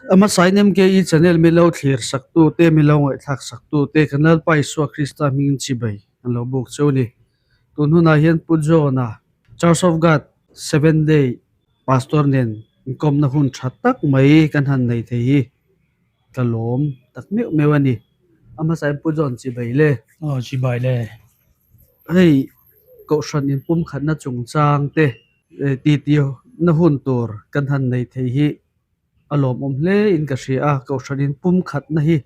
Ama Sain MKE channel mi lo thlir sak tu te mi lo ngaihthlak sak tu te kan Lalpa Isua Krista hmingin chibai an lo buk cheu ni. Tun hunah hian Pu John-a Church of God Seventh Day Pastor nen inkawmna hun tha tak mai kan han nei thei hi ka lawm tak meuh meuh a ni. A hmasain Pu John chibai le. Aw chibai le. Hei Kohhran inpumkhatna chungchang te titi na hun tur kan han nei thei hi a lawmawm hle in ka hria a, Kohhran inpumkhatna hi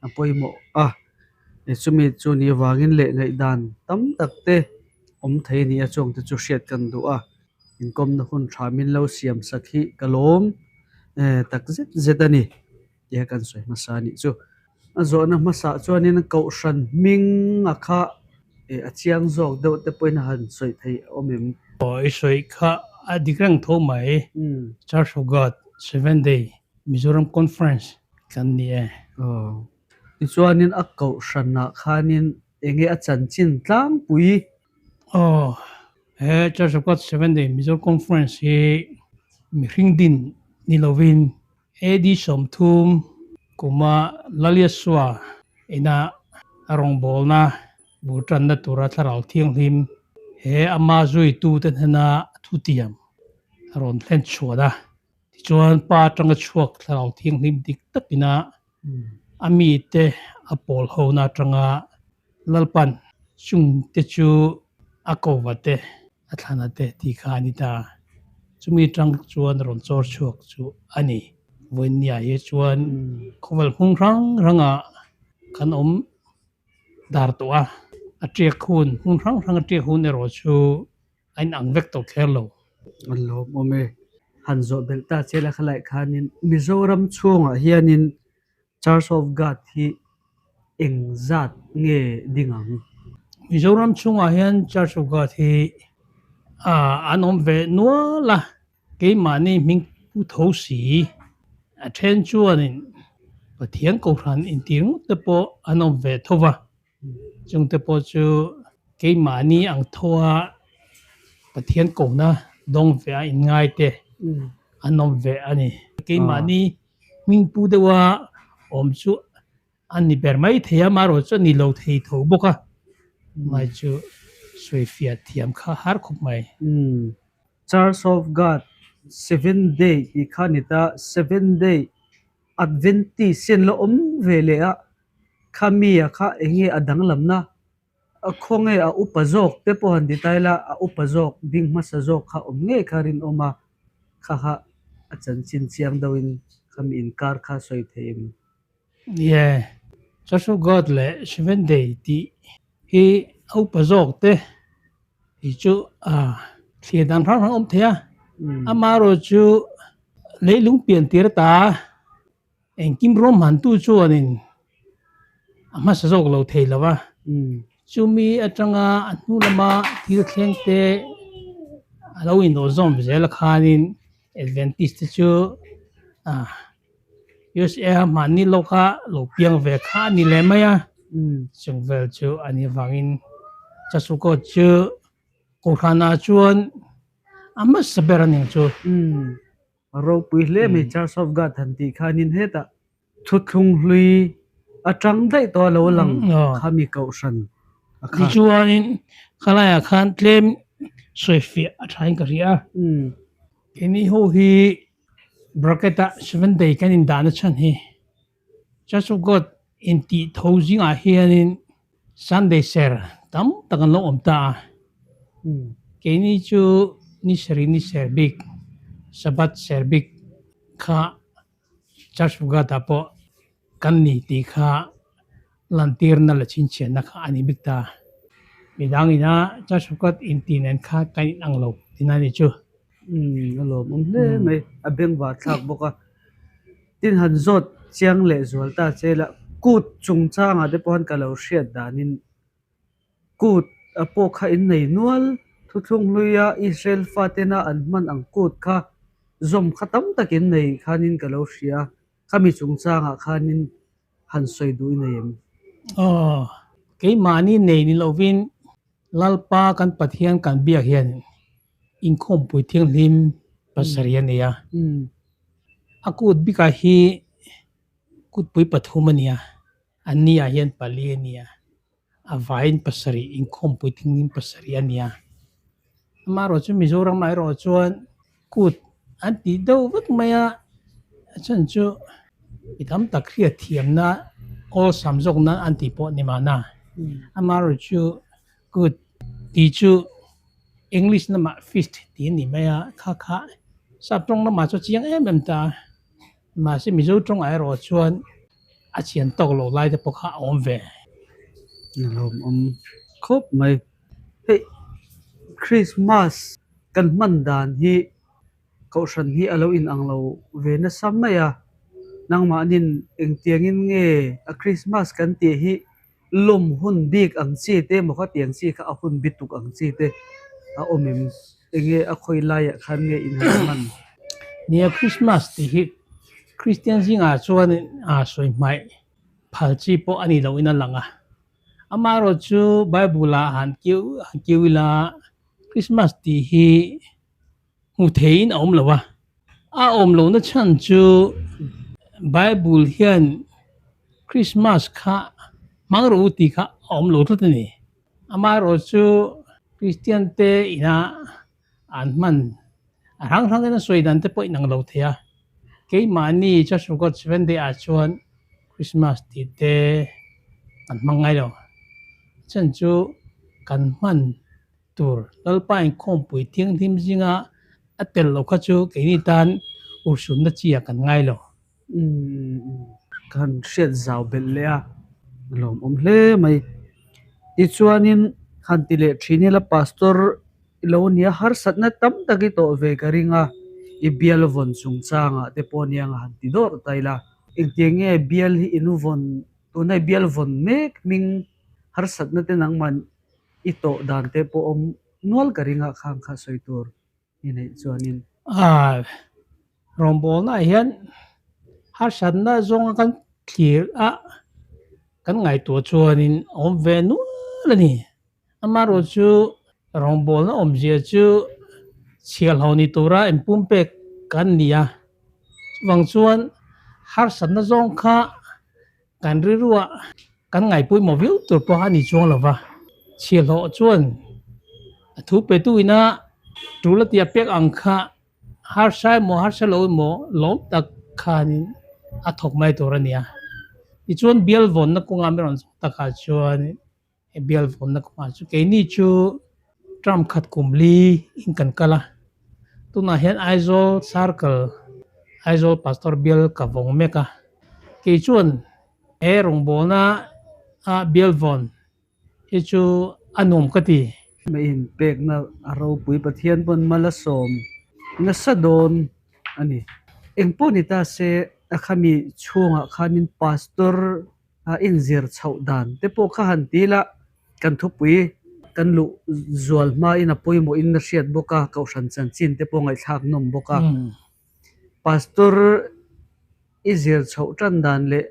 a pawimawh a, chumi chu ni avangin leh ngaihdan tam tak te awm thei a ni a, chuang te chu hriat kan duh a, inkawmna hun tha min lo siam sak hi ka lawm tak zet zet a ni tia kan sawi hmasa a nih chu. A zawhna hmasa chuanin Kohhran hming a kha a chiang zawk deuh te pawhin a han sawi thei awm em? Aw i sawi kha a dik reng tho mai. Church of God Seventh Day Mizoram Conference kan ni e. Aw tichuanin a Kohhranah khanin enge a chanchin tlangpui? Aw he Church of God Seventh Day Mizoram Conference hi mihring din ni lovin AD 30 kuma Laliasua ina a rawngbawlna bul tanna tura thlarau thianghlim he ama zuitute hnena thutiam a rawn thlen chhuat a. Tichuan pa atanga chhuak thlarau thianghlim dik takina a mite a pawl hona atanga Lalpan chungte chu a kova te a thlana te tih kha a ni ta. Chumi tang chuan rawn chawr chhuak chu a ni. Vawinia hi chuan khawvel hmung hrang hrangah kan awm dar tawh a, a tiak hun hmun hrang hrang a tiak hun erawh chu a inang vek tawh kher lo. A lawmawm e. Han zawh belh ta che la khalai khanin Mizoram chhungah hianin Church of God hi eng zat nge ding ang? Mizoram chhungah hian Church of God hi an awm ve nual a, keimahni hming pu tho si. A then chuanin Pathian Kohhran intir ngawt te pawh an awm ve tho va, chungte pawh chu keimahni ang thoa Pathian kohna dawng ve a inngai te an awm ve a ni. Keimahni Hming pu deuha awm chu a ni ber mai thei a, amaherawh chu a ni lo thei tho bawk a, mai chu sawifiah thiam kha har khawp mai. Church of God Seventh Day tih kha a ni ta, Seventh Day Adventist hian la awm ve leh a, kha mi a kha eng nge a danglamna, a khawnge a upa zawk te pawh han ti ta ila, a upa zawk ding hmasa zawk kha awm ngei kha rinawm a, kha kha a chanchin chiang deuhin khami inkar kha sawi thei em? Ie, Church of God leh Seventh Day tih hi a upa zawk te hi chu a thlir dan hrang hrang a awm thei a, amaherawh chu leilung pian tir ta Engkim ruahmantu chuanin a hmasa zawk lo thei lo a, chumi atanga a hnu lama thil thleng te a lo inawh zawm zel a khanin Adventist te chu USA a hmanni lawka lo piang ve kha a ni leh mai a, chung vel chu a nih avangin Chasukawt chu Kohhranah chuan a hmasa ber a ning chu. A ropui hle mai Church of God han tih khanin hetah thuthlung hlui atang daih tawh a lo lang kha mi kohhran a kha. Tichuanin khalaiah khan tlem sawifiah a thain ka hria a. Keini ho hi bracket ah Seventh Day kan indahna chhan hi Church of God intih tho zingah hianin Sunday ser tam tak an lo awm ta a. Keini chu ni sarih ni ser bik, Sabbath ser bik kha Church of God ah pawh kan ni tih kha lantirna leh chhinchhiahna kha a ni bik ta. Midang ina Church of God intih nen kha kan inang lo tihna a ni chu. A lawmawm hle mai, a bengvar thlak bawk a. Tin han zawt chiang leh zual ta che la, kut chungchangah te pawh han ka lo hriat danin kut a pawh kha in nei nual, thuthlung hluia Israel fatena an hman ang kut kha zawm kha tam tak in nei khanin ka lo hria, khami chungchangah khanin han sawi duh i nei em? Aw, keimahni nei ni lovin Lalpa kan Pathian kan biak hian inkhawmpui thianghlim pasarih a nei a. A kut bikah hi kutpui pathum a nia, a niah hian pali a nia, a vaiin pasarih inkhawmpui thinglim pasarih a nia. Amaherawh chu Mizoramah erawh chuan kut an tih deuh vek mai a, a chhan chu mi tam tak hriat thiamna awlsam zawk nan an tih pawh a ni mahna. Amaherawh chu kut tih chu English lamah feast tih a ni mai a, kha kha sap tawng lamah chu a chiang em em ta a, mahse Mizo tawngah erawh chuan a chian tawk loh lai te pawh kha a awm ve. A lawmawm khawp mai. Hei Christmas kan hman dan hi Kohhran hi a lo inang lo ve nasa mai a, nangmahnin engtiangin nge a Christmas kan tih hi lawm hun bik ang chi te emaw kha tiang chi kha a hun bituk ang chi te a awm em? Enge a khawi laiah khan nge in han hman? Nia, Christmas tih hi Kristian zingah chuan a sawi hmaih phal chi pawh a ni loin a lang a. Amaherawhchu chu Bible-ah han kiu han kiu ila Christmas tih hi Hmu theiin a awm lo a, a awm lohna chhan chu Bible hian Christmas kha hmang rawh u tih kha a awm lo tlat a ni. Amaherawh chu Kristian te ina an hman a hrang hrang in a sawi dan te pawh inang lo thei a, keimahni Church of God Seventh Day ah chuan Christmas tih te kan hmang ngai lo. A chhan chu kan hman tur Lalpa inkhawmpui thianghlim zinga a tel lo kha chu keini tan urhsunna chi ah kan ngai lo. Ka han hriat zau belh leh a, a lawmawm hle mai. Tichuanin han ti leh thin ila Pastor i lo nia harsatna tam tak i tawh ve ka ring a, i bial vawn chungchangah te pawh nia nga han ti dawrh ta ila. Engtiang nge bial hi in vawn, tuna i bial vawn mek hming harsatna te nangman I tawh dan te pawh awm nual ka ring a khang kha sawi tur i neih chuanin. A rawngbawlnaah hian harsatna zawnga kan thlir a, kan ngaihtuah chuanin a awm ve nual a ni. Amaherawh chu rawngbawlna awmzia chu chhiahlo ni tura inpumpek kan ni a, chuvang chuan harsatna zawng kha Kan rilruah kan ngaihpawimawh viau tur pawh a ni chuang lo va, chhiahhlawh chuan a thu petu ina tul a tia pek ang kha harsa emaw harsa lo emaw lawm tak khanin a thawk mai tur a ni a. Tichuan bial vawnna kawngah mi rawn zawh takah chuan he bial vawnna kawngah chu keini chu term khat kum li in kan kal a, tunah hian Aizawl Circle Aizawl Pastor bial ka vawng mek a, kei chuan he rawngbawlna a bial vawn hi chu a nuam ka ti. Meiin pekna a ropui Pathian pawn mal a sawm nasa dawn a ni. Engpawh ni ta se a khami chhungah khanin Pastor a inzir chhoh dan te pawh kha han ti ila kan thupui kan luh zual hmain a pawimawhin a hriat bawk a, kohhran chanchin te pawh ngaihthlak nawm bawk a. Pastor i zir chhoh tan dan leh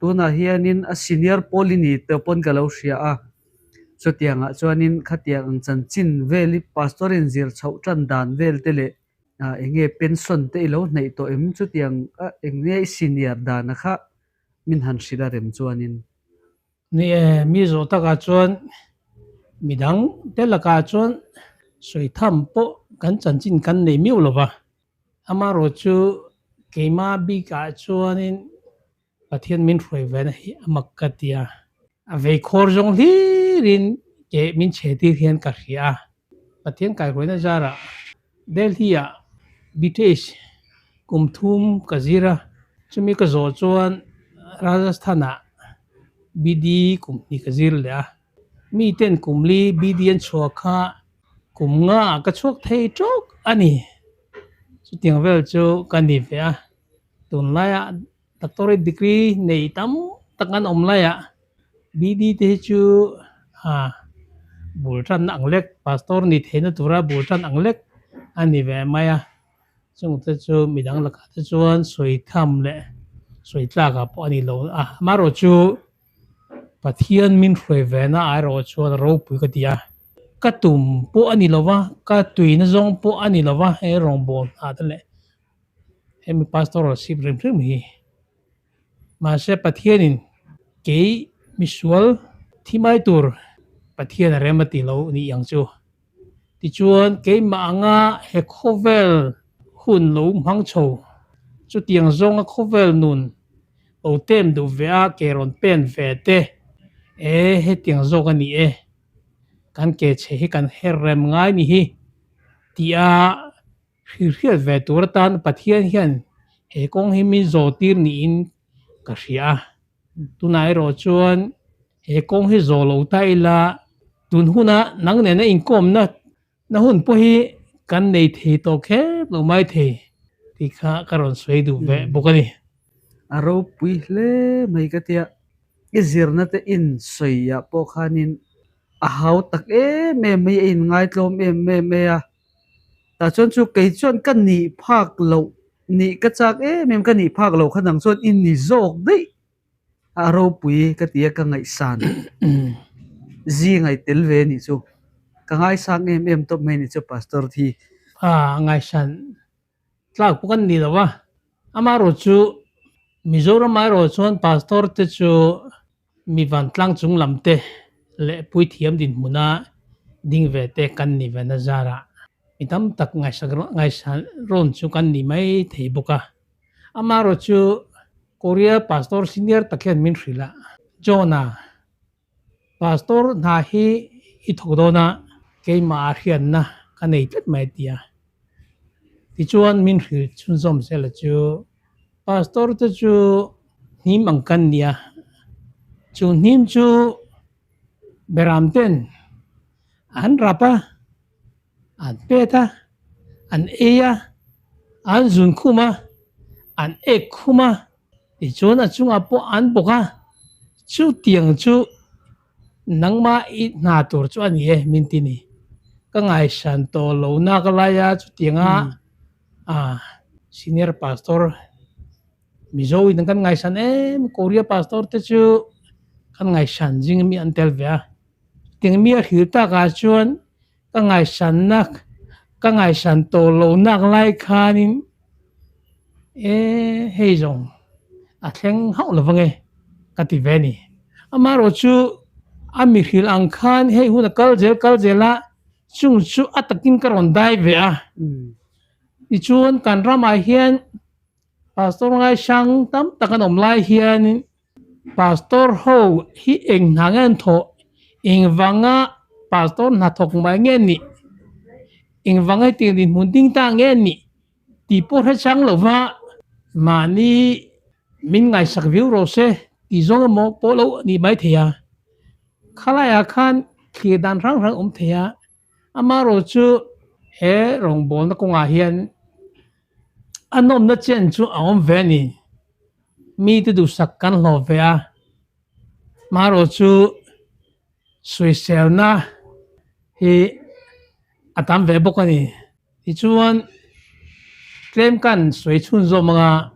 tunah hianin a senior pawl i ni tawh pawn ka lo hria a, chutiangah chuanin khatiang ang chanchin vel i pastor inzir chhoh tan dan vel te leh eng nge pension te i lo hnaih tawh em chutiang a eng nge i senior dana kha min han hrilh a rem chuanin. Ni e, mi zawh takah chuan midang te lakah chuan sawi tham pawh kan chanchin kan nei miau lo va, amaherawh chu keimah bikah chuanin Pathian min hruai ve na hi a mak ka ti a, a vei khawr zawng hlirin ke min chhe tir hian ka hria a, Pathian kaihruaina zarah Delhi-ah BTH kum thum ka zir a, chumi ka zawh chuan Rajasthan-ah BD kum hnih ka zir leh a, miten kum li BD an chhuah kha kum nga ah ka chhuak thei tawk a ni, chutiang vel chu ka ni ve a. Tunlaiah doctorate degree nei tam tak an awm laiah BD te hi chu bul tan ang lek pastor ni theihna tura bul tan ang lek a ni ve mai a, chungte chu midang lakah te chuan sawi tham leh sawi tlakah pawh a ni lo a, amaherawh chu Pathian min hruai ve na airawh chuan ropui ka ti a, ka tum pawh a ni lo va, ka tuina zawng pawh a ni lo va he rawngbâwl hna te leh. Hemi pastoral ship hrim hrim hi. Mahse Pathianin kei misual thi mai tur Pathian a rem a ti lo ni ang chu. Tichuan keimah anga he khawvel hun lo hmang chho chutiang zawnga khawvel nun lo tem duh ve a ke rawn pen ve te e hetiang zawk a ni e kan ke chhe hi kan her rem ngai ni hi tia Hrilhriat ve tur atan Pathian hian he kawng hi min zawh tir niin ka hria a. Tunah erawh chuan he kawng hi zawh lo ta ila tun huna nang nena inkawmna na hun pawh hi kan nei thei tawh kher lo mai thei tih kha ka rawn sawi duh ve bawk a ni. A ropui hle mai ka tia, i zirna te insawiah pawh khanin a hau tak em em mai, a inngaitlawm em em mai a. Tah chuan chu kei chuan ka nih phak loh nih ka chak em em ka nih phak loh kha nang chuan i ni zawk daih a ropui ka ti a ka ngaihsan zi ngaih tel ve nih chu ka ngaisang em em tawp mai nih chu pastor thi. A ngaihsan tlak pawh kan ni lo a, amaherawh chu Mizoram erawh chuan pastor te chu Mi vantlang chung lam te leh puithiam dinhmuna ding ve te kan ni ve na zarah mi tam tak ngaihsak ngaihsan rawn chu kan ni mai thei bawk a. Amaherawh chu Korea Pastor senior tak hian min hrilh a, John-a, Pastor hna hi i thawk dawn a, keimah ah hriatna ka nei tlat mai a ti a. Tichuan min hrilh chhunzawm zel a chu Pastor te chu hnim ang kan ni a, chu hnim chu beram ten an rap a, an pet a, an ei a, an zun khum a, an ek khum a, tichuan a chungah pawh an bawk a, chutiang chu nangmah i hna tur chu a ni e min ti ni. Ka ngaihsan tawh lo nak lai a chutianga A senior pastor Mizo in kan ngaihsan em Korea pastor te chu kan ngaihsan zing ami an tel ve a tiang mi a hril tak ah chuan ka ngaihsan na ka ngaihsan tawh lo nak lai khanin e hei zawng a thleng hauh lo vang e ka ti ve a ni amaherawh chu a mi hril ang khan hei hun a kal zel kal zel a Chung chu a takin ka rawn dai ve a. Tichuan kan ramah hian Pastor ngaisang tam tak an awm lai hianin Pastor ho hi eng hna nge an thawh, engvanga Pastor hna thawk mai nge an nih, engvanga hetiang dinhmun ding ta nge an nih tih pawh hre chang lova mahni min ngaisak viau rawh se tih zawng emaw pawh lo a nih maithei a. Khalaiah khan thlir dan hrang hrang awm thei a, amaherawh chu he rawngbawlna kawngah hian a nawmna chen chu a awm ve a ni. Mite duhsak kan hlawh ve a, amaherawh chu sawiselna hi a tam ve bawk a ni. Tichuan tlem kan sawi chhun zawm anga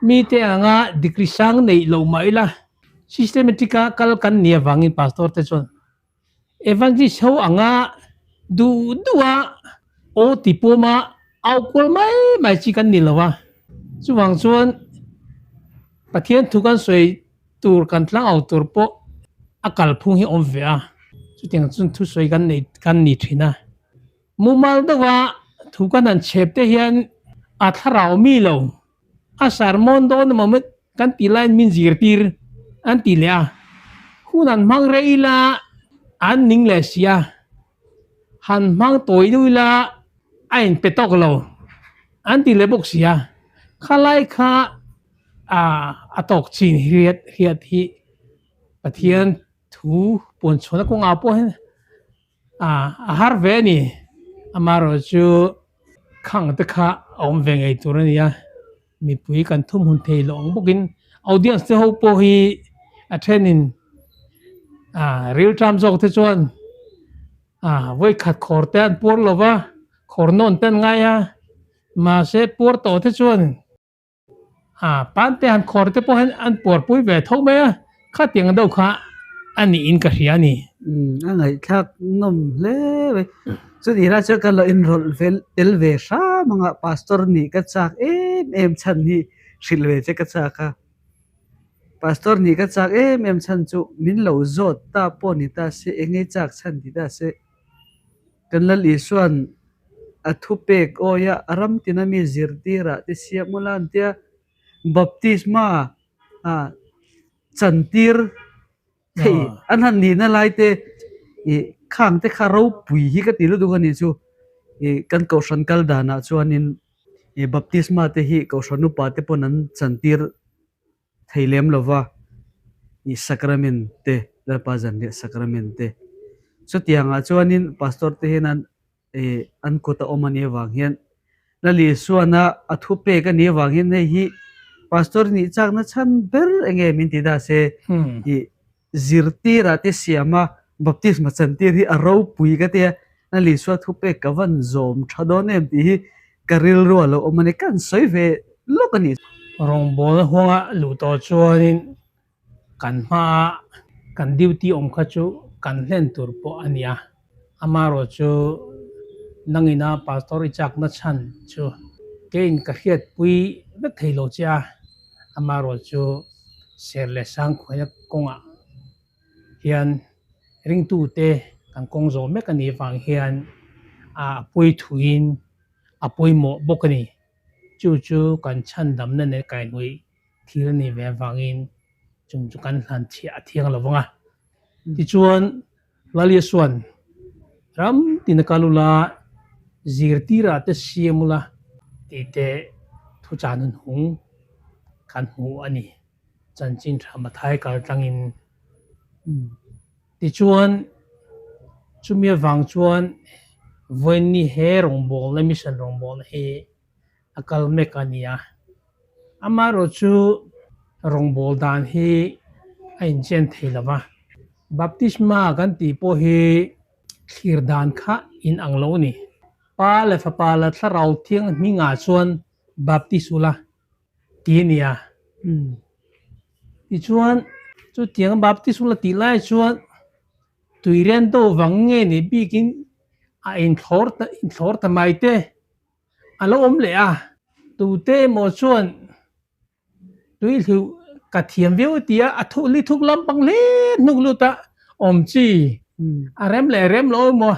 mite anga degree sang neih loh mah ila systematic a kal kan nih avangin pastor te chuan evangelist ho anga duh duh a aw ti pawm a au kual mai mai chi kan ni lo a, chuvang chuan Pathian thu kan sawi tur kan tlang au tur pawh a kalphung hi a awm ve a, chutiang chuan thusawi kan nei kan ni thin a. Mumal deuha thu kan han chhep te hian a thlarau mi lo, a sermon dawn emaw kan tih laiin min zirtir an ti leh a, hun an hmang rei ila an ning leh si a, han hmang tawi deuh ila a inpe tawk lo an ti leh bawk si a, khalai kha a tawk chin hriat hriat hi Pathian thu puanchhuahna kawngah pawh hian a har ve a ni. Amaherawh chu khang te kha a awm ve ngei tur a ni a, mipui kan thumhun thei loh ang bawkin audience te ho pawh hi a thenin rilṭam zawk te chuan vawikhat khawr te an puar lo va, khawr nawn te an ngai a, mahse puar tawh te chuan A pante han khawr te pawh hian an puarpui ve tho mai a, khatiang deuh kha a niin ka hria a ni. A ngaihthlak nawm hle mai. Chutih lai chuan ka lo inrawlh vel tel ve hram ang a, pastor nih ka chak em. em chhan hi hrilh ve che ka chak a. Pastor nih ka chak em em chhan chu min lo zawt ta pawh ni ta se, enge chak chhan ti ta se. Kan Lal Isua'n a thupek awia a ram tina mi zirtirah te siam ula an tia baptisma a chantir thei an han nihna lai te ih khang te kha ropui hi ka ti lutuk a nih chu ih kan kohhran kal danah chuanin ih baptisma te hi kohhran upa te pawn an chantir thei lem lova ih sacrament te Lalpa zanriah sacrament te chutiangah chuanin pastor te hian an ih an kut a awm a nih avang hian Lal Isuana a thu pek a nih avang hian hei hi pastor nih chakna chhan ber eng nge min ti ta se ih zirtirah te siama baptisma chantir hi a ropui ka tia Lal Isua thu pek ka van zawm tha dawn em tih hi ka rilru a lo awm a ni kan sawi ve lawk a ni. Rawngbawlna huanga luh tawh chuanin Kan hmaa kan duty awm kha chu kan hlen tur pawh a nia. Amaherawhchu nangina pastor i chakna chhan chu keiin ka hriatpui vek thei lo che a, amaherawhchu ser leh sang khuaina kawngah hian ringtute kan kawng zawh mek a nih vang hian a pui thuin a pawimawh bawk a ni. Chu chu kan chhandamna nen kaihhnawih thil a nih ve avangin chung chu kan hlan chhiah a thiang lo vang a. Tichuan, Lal Isua'n, Ram tina kal ula, zirtirah te siam ula tih te thuchah nun hung kan hmu a ni. Chanchin tha Mathai kal tlangin. Tichuan, chumi avang chuan vawiinni he rawngbawlna, mission rawngbawlna hi a kal mek a nia. Amaherawhchu rawngbâwl dan hi a inchen thei lo va, baptisma kan tih pawh hi thlir dan kha inang lo a ni. Pa leh Fapa leh Thlarau Thiang hmingah chuan baptis ula ti a nia. Tichuan, chutianga baptis ula tih lai chuan tuirian do vang nge ni bikin a inthlawr ta mai te. A lo awm leh a, tute emaw chuan tui hliu ka thiam viau a ti a, a thu li thuk lampang hle hnuk lut a awm chi a rem leh rem lo emaw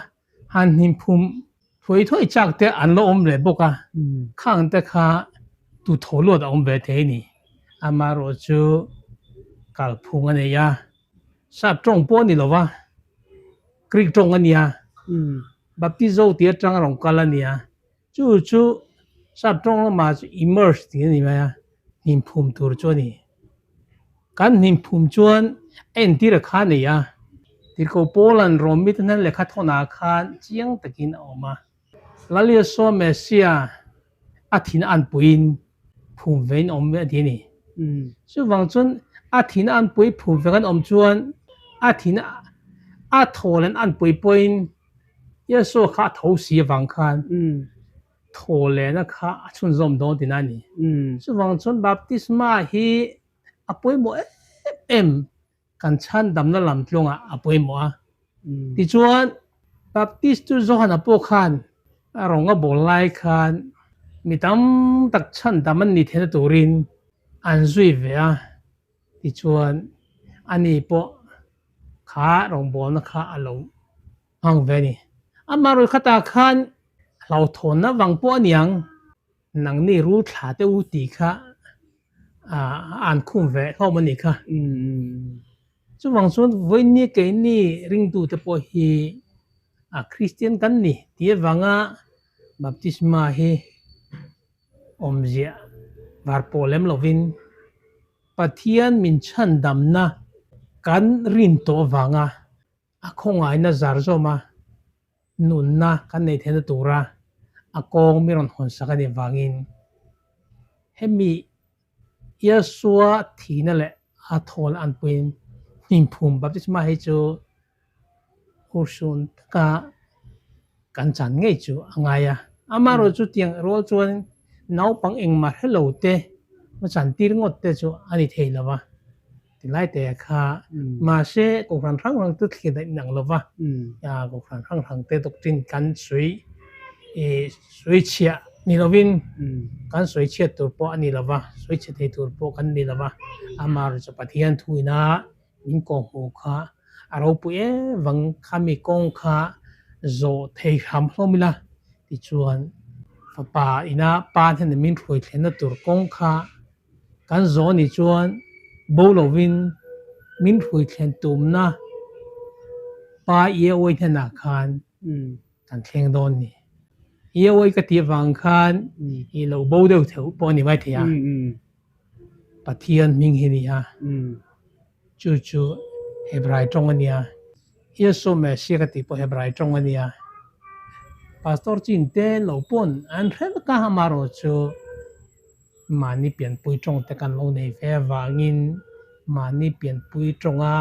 han hnim phum thuai thuai chak te an lo awm leh bawk a, khang te kha tu tho luat a awm ve thei a ni. Amaherawhchu kalphung a nei a, sap tawng pawh a ni lo va, Greek tawng a nia. Baptizo tih atang a rawn kal a nia. Chu chu sap tawng lamah chu immerse tih a ni mai a, hnimphum tur chu a ni. Kan hnimphum chuan a entir a kha nei a, Tirhkoh Paula'n Rom mite hnen lehkha thawnah khan chiang takin a awm a. Lal Isua Messia a thin a anpuiin phum vein awm ve a ti a ni. Chuvang chuan a thin a anpui phum ve kan awm chuan a thin a thawl an anpui pawhin Isua kha a tho si avang khan thaw lehna kha a chhunzawm dawn tina a ni. Chuvang chuan baptisma hi a pawimawh em em kan chhandamna lam tlawngah a pawimawh a. Tichuan, Baptist chu Johana pawh khan a rawng a bawl lai khan mi tam tak chhandam an nih theihna turin an zui ve a. Tichuan, ani pawh kha rawngbawlna kha a lo hmang ve a ni. Amaherawhchu khatah khan hlauhthawnna vang pawh a niang. Nangni rul thla te u tih kha a an khum ve hlawm a nih kha. Chuvang chuan vawiinni keini ringtute pawh hi a Kristian kan ni tih avanga baptisma hi awmzia var pawh lem lovin Pathian min chhandamna kan rin tawh avanga a khawngaihna zar zawma nunna kan neih theihna tura a kawng mi rawn hawn sak a nih vangin hemi Isua thihna leh a thawl an puiin hnimphum baptisma hi chu urhsun taka kan chan ngei chu a ngai a. Amaherawhchu chutiang rual chuan naupang engmah hre lo te va chantir ngawt te chu a ni thei lo va. Tilai te kha mahse kohhran hrang hrang chu thlir daih inang lo va, kohhran hrang hrang te doctrine kan sawi ih sawi chhiah. Ni lovin kan sawi chhiat tur pawh a ni lova, sawi chhe thei tur pawh kan ni lova, amaherawhchu chu Pathian thuina min kawhhmuh kha a ropui em vang khami kawng kha zawh thei hram hlawm ila tichuan fapa ina pa hnena min hruai thlenna tur kawng kha kan zawh anih chuan bo lovin min hruai thlen tumna pa Iawi hnenah khan Kan thleng dawn ni. I awi ka tih avang khan i lo bo deuh theuh pawh a ni mai thei a. Pathian hming hi ni a. Chu chu Hebrai tawng a nia. Iesu Messiah ka tih pawh Hebrai tawng a nia. Pastor chin te lo pawn an hre vek a, amaherawhchu mahni pianpui tawng te kan lo nei ve avangin mahni pianpui tawnga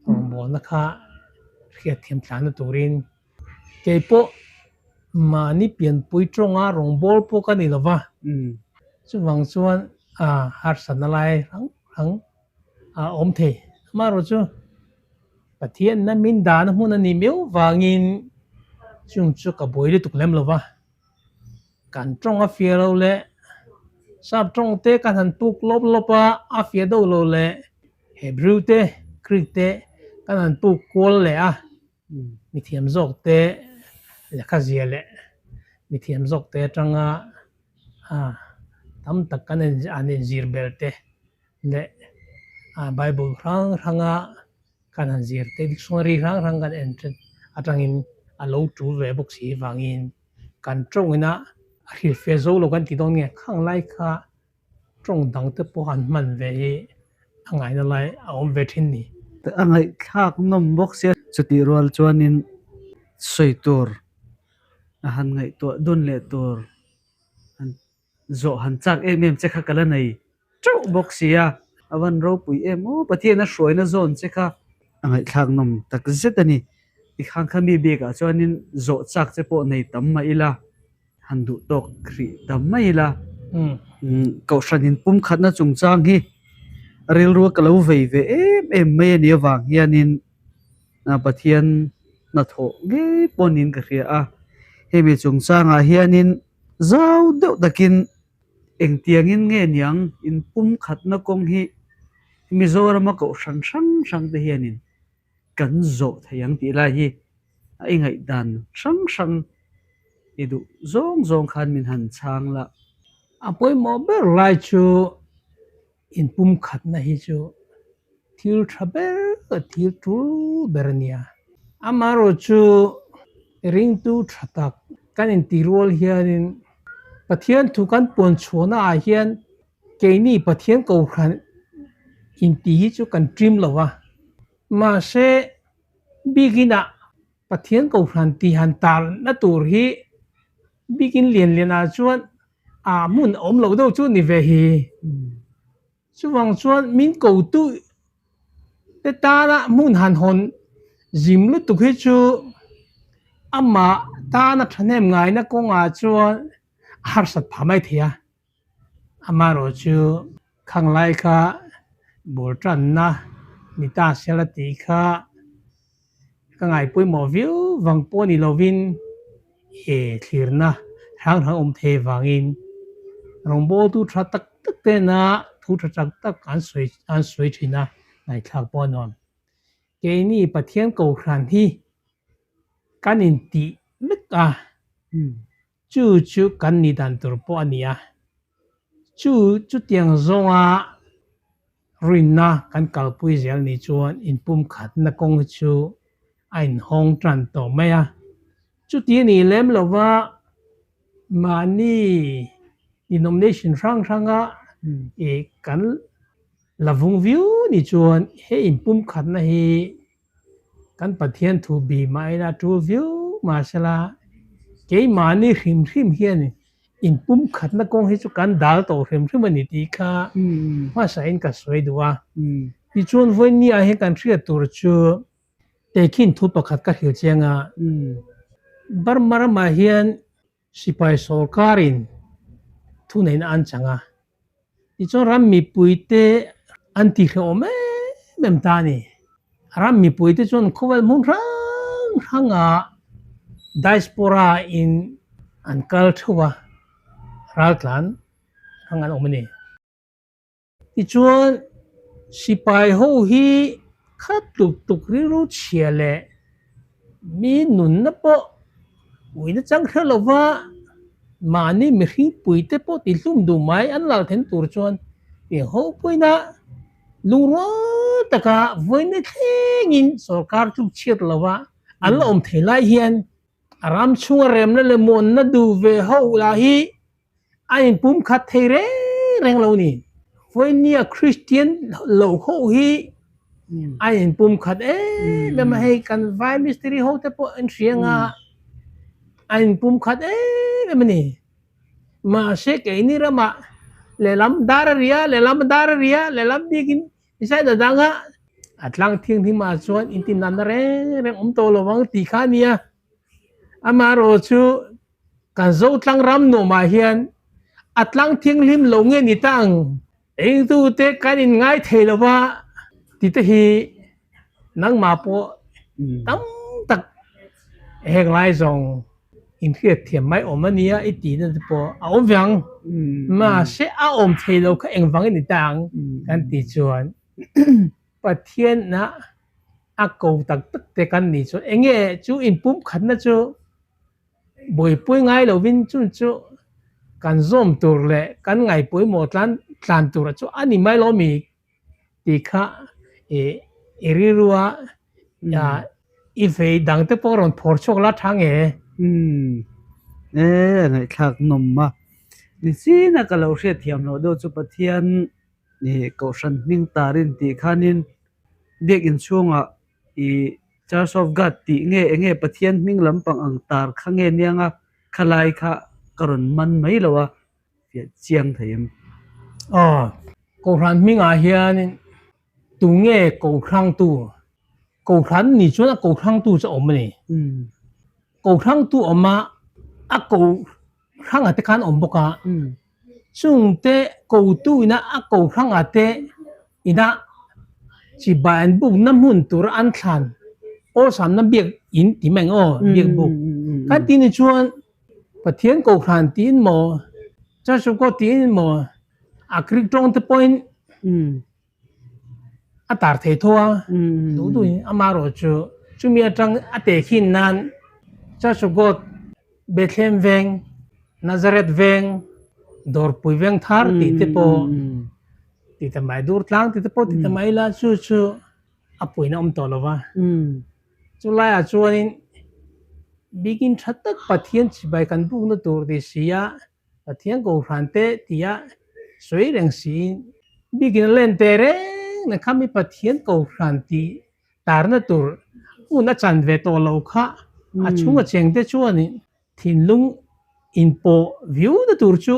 Rawngbawlna kha hriatthiam tlanna turin kei pawh mahni pianpui tawnga rawngbâwl pawh ka ni lo va, chuvang chuan harsatna lai hrang hrang a awm thei. Amaherawhchu Pathianna min dahna hmun a nih miau vangin chung chu ka buai lutuk lem lo va, kan tawng a fiah lo leh sap tawng te kan han puk lawp lawp a, a fiah deuh lo leh Hebrew te, Greek te kan han puk kual leh a, mithiam zawk te lehkha zia leh mithiam zawk te atanga tam tak kan an inzir ber te leh Bible hrang hranga kan han zir te dictionary hrang hrang kan en atangin a lo tul ve bawk si vangin kan tawngina a hrilhfiah zo lo kan ti dawn nge khang lai kha Tawng dang te pawh han hman ve hi a ngaihna lai a awm ve thin ni. A ngaihthlak nawm bawk sia. Chutih rual chuanin sawi tur a han ngaihtuah dun leh tur han zawh han chak em em che kha ka la nei teuh bawk sia. A van ropui em aw Pathian a hruaina zawn che kha a ngaihthlak nawm tak zet a ni. Tikhan kha mi bikah chuanin zawh chak che pawh nei tam mah ila. Han duh tawk hrih ta mai ila. Kohhran in pumkhatna chungchang hi rilru ka lo vei ve em em mai a nih avang hianin Pathian hnathawh ngei pawhin ka hria a. Hemi chungchangah hianin zau deuh takin engtiangin nge niang in pumkhatna kawng hi Mizorama kohhran hrang hrang te hianin kan zawh thei ang tih lai hi a i ngaihdan hrang hrang i duh zawng zawng khan min han chhang la. A pawimawh ber lai chu inpumkhatna hi chu thil tha ber leh thil tul ber a nia. Amaherawhchu ringtu tha tak kan intirual hianin Pathian thu kan puan chhuahna ah hian Keini Pathian Kohhran intih hi chu kan ṭim lo a, mahse biakinah Pathian Kohhran tih han tarna tur hi biakin lian lianah chuan a hmun a awm loh deuh chu ni ve hi. Chuvang chuan min kotu te tana hmun han hawn zim lutuk hi chu amah tana ṭhahnem ngaina kawngah chuan a harsat phah mai thei a. Amaherawhchu khang lai kha bul tanna ni ta sela tih kha ka ngaihpawimawh viau vang pawh ni lovin he thlirna hrang hrang awm thei vangin rawngbawltu tha tak tak tena thu tha tak tak an sawi an sawi thin a, ngaihthlak pawh a nuam. Keini Pathian Kohhran hi kan intih vek a. Chu chu kan nih dan tur pawh a ni a, chu chutiang zawnga rinna kan kalpui zel ni chuan inpumkhatna kawng hi chu a inhawng tan tawh mai a. Chuti a nih lem lova mahni denomination hrang hranga ih kan la vung viau ni chuan he inpumkhatna hi Kan Pathian thu bi mah ila tul viau mahsela keimahni hrim hrim hian inpumkhatna kawng hi chu kan dal tawh hrim hrim a ni tih kha hmasain ka sawi duh a. Tichuan vawiin ah hian kan hriat tur chu tehkhin thu pakhat ka hrilh chiang a, Burma ramah hian Sipai sawrkarin thuneihna an chang a, tichuan ram mipuite an tihrehawm em em ta a ni. Ram mipuite chuan khawvel hmun hrang hrangah diaspora in an kal theuh a, raltlan hrang an awm a ni. Tichuan, sipai ho hi khat tuk tuk rilru chhia leh mi nunna pawh uina chang hre lova mahni mihring puite pawh tihlum duh mai an lal then tur chuan tih ho puina lungrual taka vawiin thlengin sorkar tluk chhiat lova an la awm thei lai hian a ram chhunga remna leh muanna duh ve ho lah hi a inpumkhat thei reng reng lo ni. Vawinia Kristian lo ho hi a inpumkhat em em a, hei kan vai mistiri ho te pawh an hria anga a inpumkhat em em a ni. Mahse keini ramah lehlam dar a ria, lehlam dar a ria, lehlam bikin Isai da danga a tlang thianghlim ah chuan intinanna reng reng awm tawh lo ang tih kha a nia. Amaherawh chu kan Zotlang ram nuamah hian a tlang thianghlim lo nge ni ta ang? Engtute kan inngai thei lo va tih te hi nangmah pawh tam tak heng lai zawng inhriat thiam mai awm a nia i tihna te pawh a awm ve ang. Mahse a awm thei lo kha engvangin ni ta ang kan tih chuan Pathianah a ko tak tak te kan nih chuan eng nge chu inpumkhatna chu buaipui ngai lovin chun chu kan zawm tur leh kan ngaihpawimawh tlan tlan tur chu a ni mai lo mi tih kha i rilrua i vei dang te pawh rawn phawr chhuak la tha nge. Umm e ngaihthlak nawm a ni chin a ka lo hriatthiam loh deuh chu Pathian Ih Kohhran hming tarin tih khanin biakinn chhungah ih Church of God tih nge eng nge Pathian hming lampang ang tar kha nge niang a khalai kha ka rawn man mai lo a fiah chiang thei em? Aw, Kohhran hmingah hianin tu nge Kohhrangtu? Kohhran ni chuan a Kohhrangtu chu a awm a ni. Kohhrangtu awm a, a Kohranga te khan awm bawk a. Chungte kotu ina a Kohranga te ina chibai an bukna hmun tura an thlan awlsamna biak in ti mai ang aw, biak buk. Kan tih ni chuan Pathian Kohhran tiin maw, Church of God tiin maw, a Greek tawng te pawhin A tar thei tho a, duh duhin amaherawh chu chumi atang a tehkhin nan Church of God, Bethlehem veng, Nazareth veng, Dawrpui veng thar tih te pawh ti ta mai, Durtlang tih te pawh ti ta mai ila chu chu a puina awm tawh lo va. Chulaiah chuanin bikin tha tak Pathian chibai kan bukna tur ti si a, Pathian Kohhran te tia sawi reng siin bikin a len teh reng na kha mi Pathian Kohhran tih tarna tur hun a chan ve tawh lo kha a chhunga cheng te chuanin thinlung inpawh viau na tur chu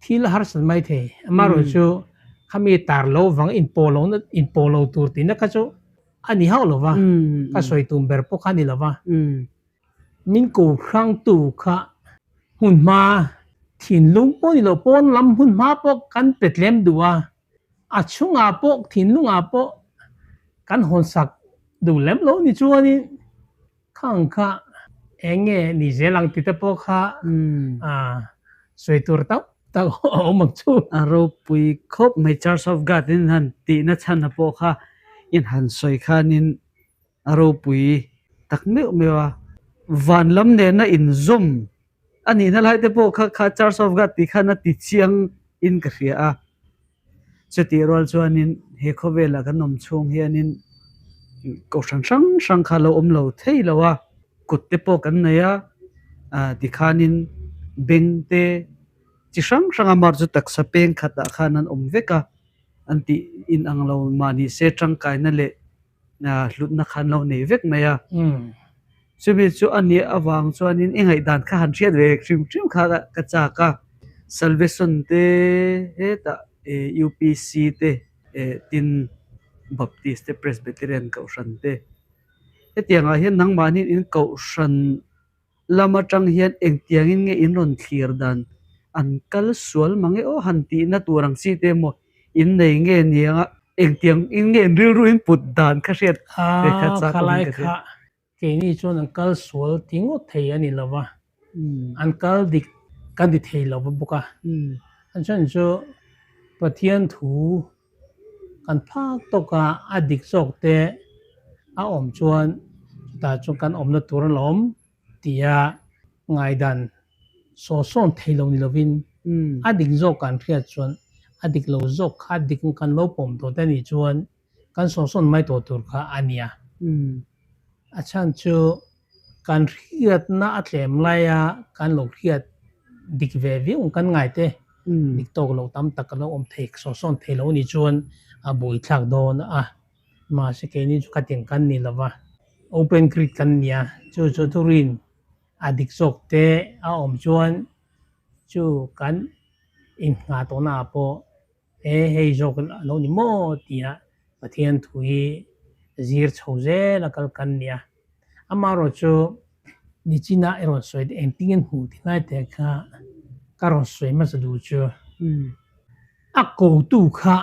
thil a harsat mai thei. Amaherawh chu khami tar lo vang inpawh lo na inpawh lo tur tihna kha chu a ni hauh lo va, ka sawi tum ber pawh kha a ni lo va. Min ko hrangtu kha hmun hma thinlung pawh ni lo pawn lam hmun hma pawh kan pe tlem duh a, a chhungah pawh thinlungah pawh kan hawnsak duh lem lo ni chuanin khang kha eng nge ni zel ang tite pawh kha sawi tur tam tak a awm ang chu. A ropui khawp mai Church of God in han tihna chhan a pawh kha in han sawi khanin A ropui tak meuh meuh a, van lam nena inzawm a nihna lai te pawh kha kha Church of God tih khan a ti chiang in ka hria a. Chutih rual chuanin he khawvelah kan awm chhung hianin kohhran hrang hrang kha lo awm lo thei lo a, kut te pawh kan nei a, tikhanin beng te chi hrang hrang a mar chu taksa peng khatah khan an awm vek a, an tih inang lo mahni se tangkaina leh hlutna khan lo nei vek mai a. Chumi chu a nih avang chuanin i ngaihdan kha han hriat ve hrim hrim kha ka chak a. Salvation te hetah UPC te tin Baptist te Presbyterian kohhran te hetiangah hian nangmahni in kohhran lam atang hian engtiangin nge in rawn thlir dan an kal sual mang e aw han tihna tur ang chi te emaw in nei nge niang a engtiang in nge in rilru in put dan kha hriat ve kha chak awm in ka hria. Keini chuan an kal sual ti ngawt thei a ni lo va. An kal dik kan ti thei lo va bawk a. A chhan chu Pathian thu kan phak tawk a, a dik zawk te a awm chuan chutah chuan kan awmna tur a lawm tia ngaidan sawhsawn thei lo ni lovin a dik zawk kan hriat chuan a dik lo zawk kha a dik kan lo pawm tawh te nih chuan kan sawhsawn mai tawh tur kha a nia. A chhan chu kan hriatna a tlem laia kan lo hriat dik ve viau ang kan ngai te dik tawk lo tam tak a lo awm thei sawhsawn thei lo a nih chuan a buaithlak dawn a. Mahse keini chu khatiang kan ni lova, open creed kan nia, chu chu thurin a dik zawk te a awm chuan chu kan inngah tawhna ah pawh He hei zawk a lo ni maw tia Pathian thu hi zir chho zel a kal kan nia. Amaherawh chu nichina i rawn sawi te engtin nge hmuh ti hnai teh kha ka rawn sawi hmasa duh chu. A kotu kha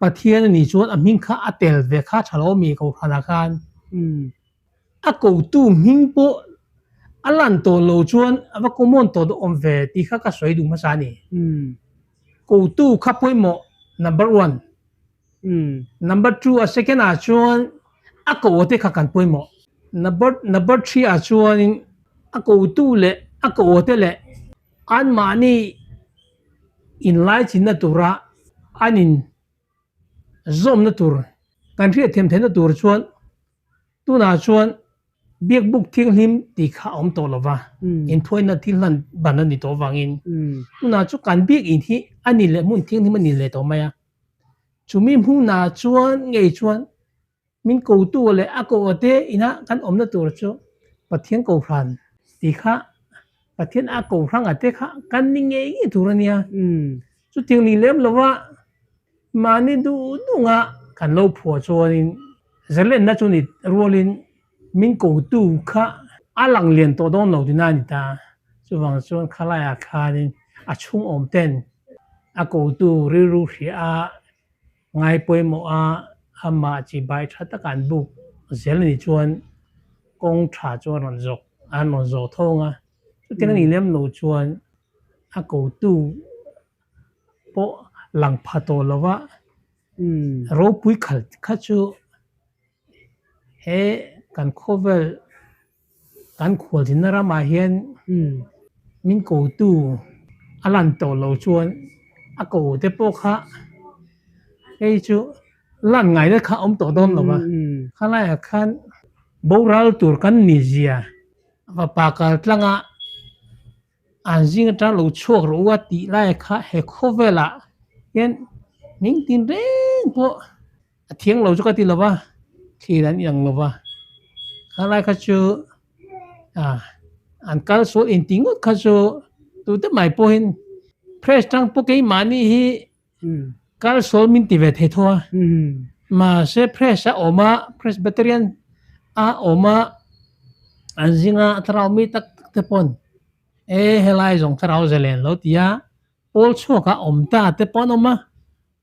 Pathian a nih chuan a hming kha a tel ve kha tha lo mi Kohhranah khan. A kotu hming pawh a lan tawh lo chuan a va common tawh duh awm ve tih kha ka sawi duh hmasa a ni. Kotu kha pawimawh number one. Number two a second ah chuan a ko te kha kan pawimawh. Number number three ah chuanin a kotu leh a ko te leh anmahni inlaichinna tura an in zawmna tur kan hriatthiam theihna tur chuan Tunah chuan Biakbuk Thianghlim tih kha a awm tawh lo va, inthuaina thil hlan ban a ni tawh avangin tunah chu kan biakin hi a ni leh hmun thianghlim a ni leh tawh mai a. Chumi hmunah chuan ngei chuan min kotu leh a koh te ina kan awmna tur chu Pathian Kohhran tih kha Pathian a kohranga te kha kan ni ngei ngei tur a nia. Chutiang ni lem lova Mahni duh duhah kan lo phuah chuanin zalenna chu ni rualin min kotu kha a lang lian tawh dawn lo tina a ni ta. Chuvang chuan khalaiah khanin a chhung awm ten a kotu rilru hria a, ngai pawimawh a, amah chi bai tha taka an buk zel a nih chuan kawng tha chu a rawn zawk an rawn zawh thawng a. Chutiang a nih lem loh chuan a kotu pawh lang pha tawh lo va, ropui khal kha chu he kan khawvel kan khualzinna ramah hian min kotu a lan tawh lo chuan a ko te pawh kha hei chu lan ngaina kha a awm tawh dawn lo va, khalaiah khan boral tur kan ni zia fapa kaltlanga. An zing atang lo chhuak rawh u a tih lai kha he khawvelah hian hming tin reng pawh a thiang lo chu ka ti lo va, thlir an inang lo va. Khalai kha chu ah an kal sual intih ngawt kha chu tute mai pawhin press tang pawh keimahni hi kal sual min ti ve thei tho a. Mahse press a awm a, Presbyterian a awm a, an zinga thlarau mi tak tak te pawn e helai zawng thlarau zalen lo ti a, pawl chhuak a awm ta te pawh an awm a,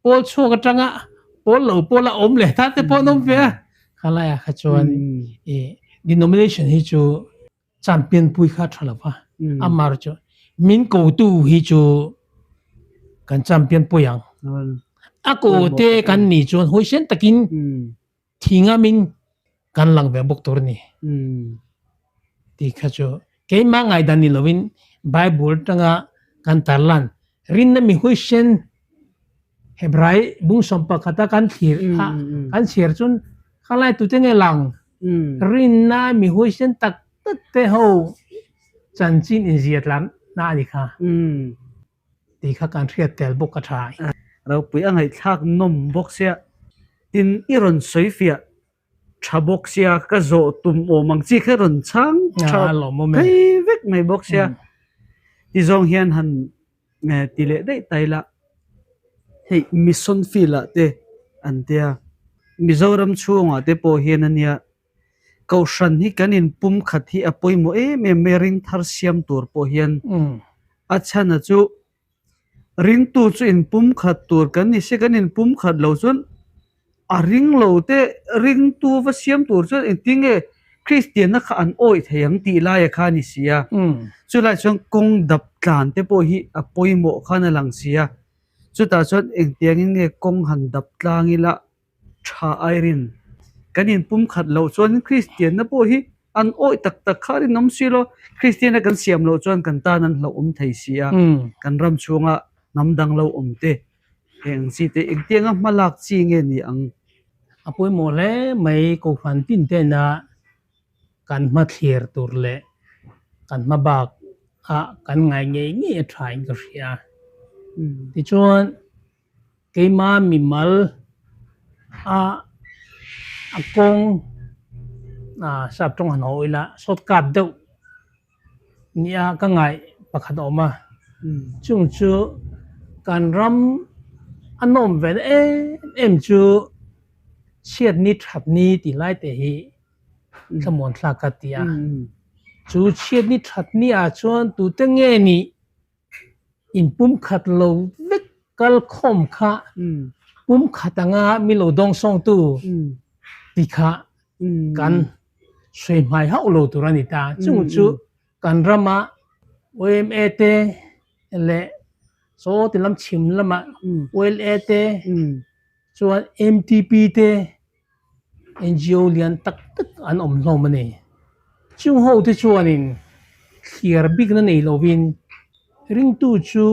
pawl chhuak atanga pawl lo pawl a awm leh ta te pawh an awm ve a. Khalai ah kha chuan i denomination hi chu Champion pui kha tha lo va, amar chu min kotu hi chu kan champion pui ang. A ko te kan ni chuan huaisen takin thi ngamin kan lang ve bawk tur a ni. Tih kha chu keimah ngaihdan ni lovin Bible atanga kan tarlan rinna mi huaisen Hebrai bung sawm pakhata kan thlir a kan chhiar chuan khalai tute nge lang Rinna mi huaisen tak tak te ho chanchin inzia tlan na a ni kha tih kha kan hriat tel bawk a tha. Ropui a ngaihthlak nawm bawk sia, tin i rawn sawi fiah tha bawk sia, ka zawh tum awm ang chi kha rawn chhang tha phei vek mai bawk sia, ti zawng hian han ti leh daih ta ila hei mission field ah te an tia Mizoram chhungah te pawh hian ania Kohhran hi kan in pum khat hi a pawimawh em em mai ring thar siam tur pawh hian a chhan a chu ringtu chu in pum khat tur kan ni se kan in pum khat lo chuan a ring lo te ringtu va siam tur chuan engtin nge. Kristianna kha an awih thei ang tih laia kha a ni si a. Chulai chuan kawng dap tlan te pawh hi a pawimawh khan a lang si a. Chutah chuan engtiangin nge kawng han dap tlang ila tha airin kan inpumkhat loh chuan Kristianna pawh hi an awih tak tak kha a rinawm si lo. Kristianna kan siam loh chuan kan tan an hlauhawm thei si a. Kan ram chhunga hnam dang lo awm te heng chi te engtianga hma lak chi nge ni ang? A pawimawh hle mai Kohhran tin tena kan hma thlir tur leh kan hma bak ah kan ngai ngei ngei a tha in ka hria. Tichuan keima mimal a a kawng sap tawng han haw ila shortcut deuh Nia ka ngaih pakhat a awm a, chung chu kan ram a nawm ve na em em chu chhiat ni that ni tih lai te hi thlamuan thlak ka ti a, chu chhiat ni that ni ah chuan tute nge nih inpumkhat lo vek kal khawm kha pumkhat anga mi lo dawng sawngtu ti kha kan sawi hmai hauh lo tur a ni ta. Chung chu kan rama YMA te leh chaw ti lam chhim lama YLA te chuan MTP te NGO lian tak tak an awm hlawm a ni. Chung ho te chuanin thliar bikna nei lovin ringtu chu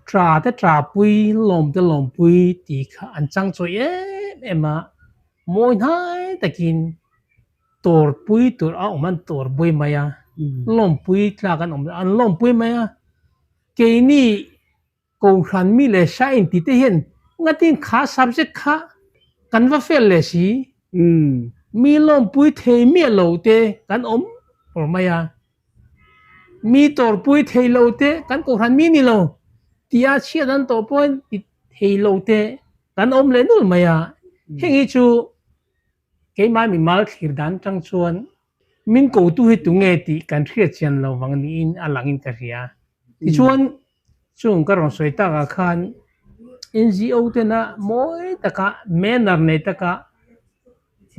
tra te trapui lawm te lawmpui tih kha an chang chawi em em a. Mawi hnai takin tawrpui tur a awm an tawrpui mai a, lawmpui tlak an awm an lawmpui mai a. Keini Kohhran mi leh sa inti te hian ngatin kha subject kha kan va fel leh si. Mi lawmpui thei miah lo te kan awm por mai a. Mi tawrpui thei lo te kan Kohhran mi ni lo tia chhiat an tawh pawhin ti thei lo te kan awm leh nul mai a. Heng hi chu keimah mimal thlir dan tang chuan min kotu hi tunge tih kan hriat chian lo vang niin a langin ka hria. Tichuan chung ka rawn sawi takah khan NGO tena mawi taka manner nei taka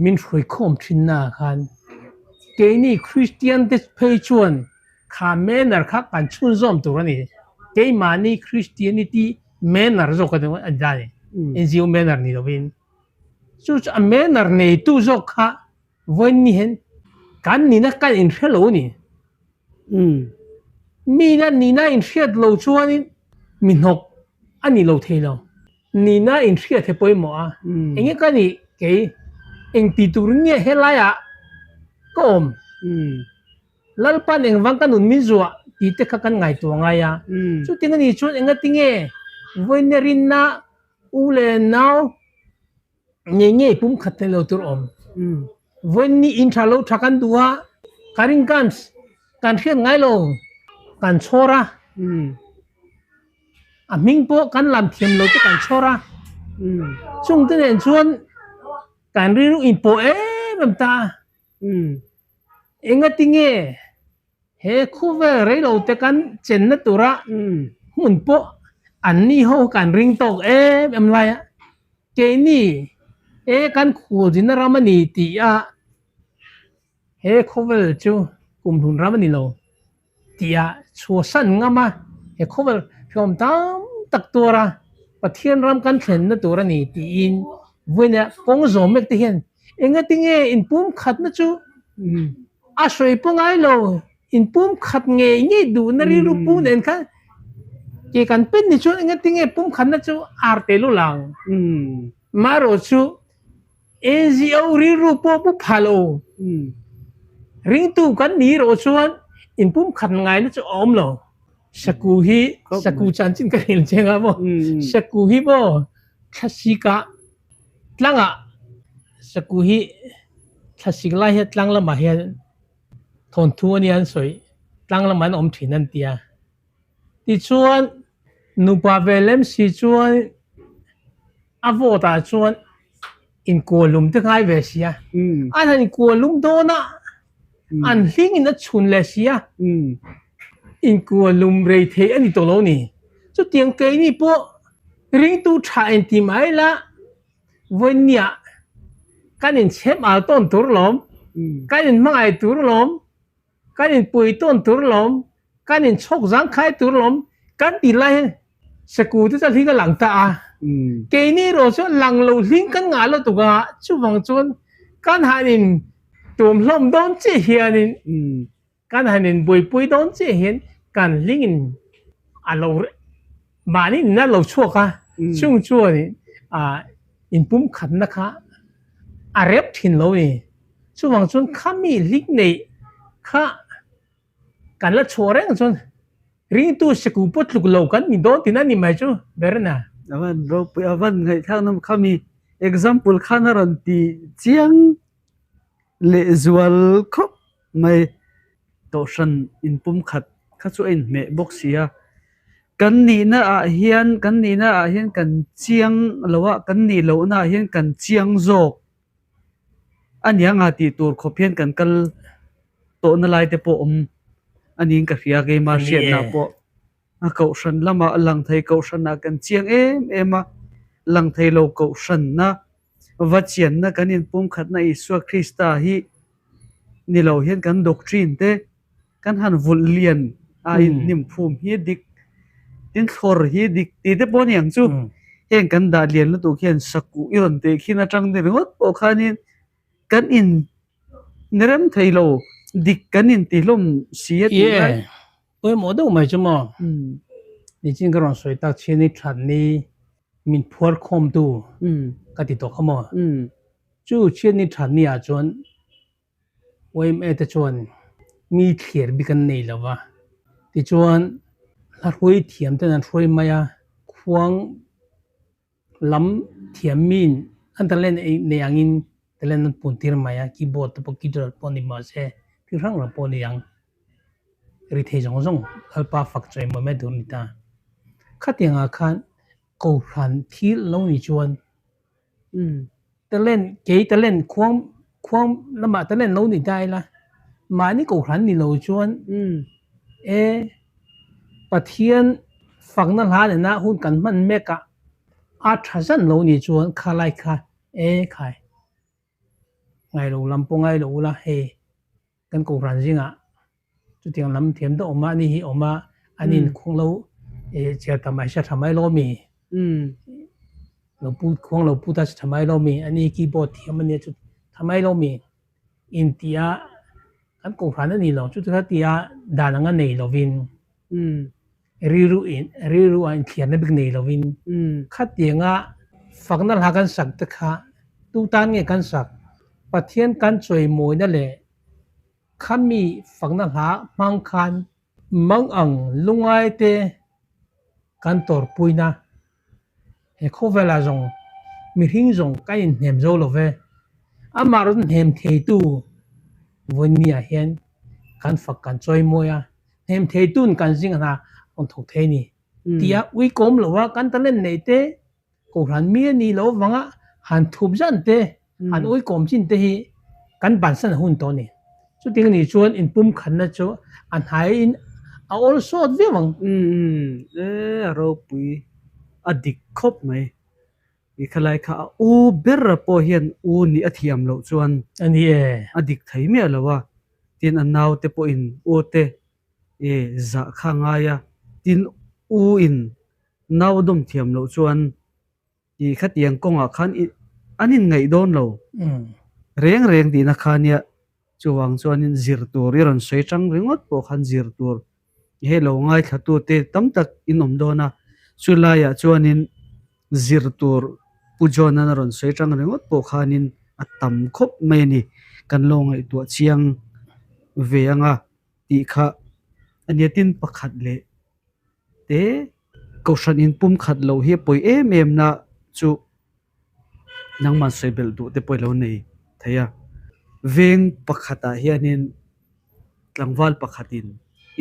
min hruai khawm thinna khan keini Kristian te phei chuan kha manner kha kan chhunzawm tur a ni. Keimahni Christianity manner zawk a ni a ni, NGO manner ni lovin. Chu chu a manner neitu zawk kha vawiin ni hian kan nihna kan inhre lo a ni. Mina nihna inhriat lo chuanin mi hnawk a ni lo thei lo. Nihna inhriat hi pawimawh a, enge ka nih kei engti turin nge helaiah ka awm? Lalpan engvang ka nun min zuah tih te kha kan ngaihtuah ngai a. Chuting a nih chuan engatinge vawiin rinna u leh nau Ngei ngei pum khat thei lo tur awm. Vawiin ni in tha lo tha kan duh a, ka ring kans kan hriat ngai lo kan chhawr a, a hming pawh kan lam thiam lo te kan chhawr a, chung te nen chuan kan rilru inpawh em em ta a. Engatinge he khawvel reilo te kan chenna tura hmun pawh an ni ho kan ring tawk em em lai a, keini he kan khualzina ram a ni tih a he khawvel chu kumhlun ram a ni lo tih a chhuahsan ngam a, he khawvel hlawm tam tak tuara Pathian ram kan thlenna tur a ni tiin vawiina kawng zawm mek te hian engatinge inpumkhatna chu A sawi pawh ngai lo, inpumkhat ngei ngei duhna rilru pu nen khan ke kan pen ni chuan engatinge pumkhatna chu ar te lu lang. Marawh chu NGO rilru pawh pu pha lo. Ringtu kan ni erawh chuan inpumkhat ngaina chu a awm lo. Saku hi saku chanchin ka hrilh che nga maw? Saku hi maw thlasika Tlangah saku hi thlasik lai hian tlang lamah hian thawnthu a nia an sawi, tlang lamah an awm thin an ti a. Tichuan nupa ve lem si chuan a vote ah chuan inkualum te ngai ve si a, an han inkualum dawn a, an hling in a chhun leh si a, inkualum rei thei a ni tawh lo ni. Chutiang keini pawh Ringtu tha engti mai la, vawinia kan inchhem al tawn tur lawm. Kan in hmangaih tur alawm, kan in pui tawn tur alawm, kan in chhawk zangkhai tur alawm kan tih lai hian Saku te chu a hling a lang ta a. Keini erawh chu lang lo hling kan ngah lo tuk a, chuvang chuan kan han in tuam hlawm dawn chiah hianin kan han in buaipui dawn chiah hian kan hling in a lo mahni in a lo chhuak a, chung chuan in pumkhatna kha a rep thin lo ni. Chuvang chuan khami hling neih kha kan la chhuah reng chuan ringtu siku pawh tluk lo kan ni dawn tihna a ni mai chu ber na. A van ropui a van ngaihthlak nawm khami example khan a rawn ti chiang lehzual khawp mai. Kohhran inpumkhat kha chu a inhmeh bawk si a, kan nihna ah hian kan nihna ah hian kan chiang lo a, kan nih lohna ah hian kan chiang zawk a ni anga tih tur khawp hian kan kal tawhna lai te pawh awm a niin ka hria keimah hriatna pawh. A kohhran lamah lang thei kohhranah kan chiang em em a, lang thei lo kohhranna va chianna kan inpumkhatna Isua Krista hi ni lo hian kan doctrine te kan han vulh lian a inhnim phum hi dik, tin thlawr hi dik tih te pawh a ni ang chu. Heng kan dah lian lutuk hian sakuh i rawn teh khin atang ni ringawt pawh khanin kan in ni rem thei lo, dik kan intihlawm si a tih lai. Pawimawh deuh mai chu maw? Nichin ka rawn sawi tak chhian i that ni min phuar khawmtu ka ti tawh kha maw? Chu chhian ni that ni ah chuan YMA te chuan mi thlir bik an nei lo va, tichuan hla hruai thiam ten an hruai mai a, khuang Lam thiam miin an talent nei angin talent an pun tir mai a, keyboard te pawh guitar pawh ni mah se thil hrang hrang pawh ni ang ri thei zawng zawng Lalpa fak chawi mawi mai tur a ni ta. Khatiang ah khan Kohhran thil lo ni chuan talent kei talent khuang khuang lamah talent lo ni ta ila mahni Kohhran ni lo chuan e Pathian fakna hla nena hun kan hman mek a, a tha zan lo nih chuan kha lai kha e khai ngai lo lam pawh ngai lo ula hei kan Kohhran zingah chutiang lam thiam deuh awm a ani hi awm a an inkhung lo e chhiar ta mai se tha mai lo mi lo pu khuang lo pu ta se tha mai lo mi ani keyboard thiam ania chu tha mai lo mi intia Kan kohhran a ni lo, chu chu kha tia dan anga nei lovin, rilru in rilru a inthiarna bik nei lovin, khatianga fakna hla kan sak te kha tu tan nge kan sak? Pathian kan chawimawina leh khami fakna hla hmang khan mang ang lungai te kan tawrhpuina He khawvelah zawng mihring zawng ka inhnem zo lo ve. Amah rawn hnem theitu vawinia hian kan fak kan chawi mawi a, hnem theitun kan zing hna rawn thawk thei a ni tia uikawm lo a kan talent neih te, Kohhran mi a nih loh avanga han thup zan te, han uikawm chin te hi kan bansan a hun tawh a ni. Chutiang a nih chuan inpumkhatna chu a hnaiin a awl sawt viau ang. Umm e a ropui a dik khawp mai. I khalai kha a u ber a pawh hian u nih a thiam loh chuan A ni e. A dik thei miah lo a, tin a naute pawhin u te e zah kha a ngai a, tin u in nau dawm thiam loh chuan I khatiang kawngah khan i an inngaih dawn lo reng reng tihna kha nia. Chuvang chuanin zir tur i rawn sawi tang ringawt pawh khan zir tur he lo ngaithlatute tam tak in awm dawn a. Chu laiah chuanin zir tur Pu John-an a rawn sawi tang ringawt pawh khanin a tam khawp mai a ni. Kan lo ngaihtuah chiang ve anga tih kha a nia. Tin pakhat leh te Kohhran in pum khat loh hi a pawi em em na chu nangman sawi belh duh te pawh i lo nei thei a. Veng pakhatah hianin tlangval pakhatin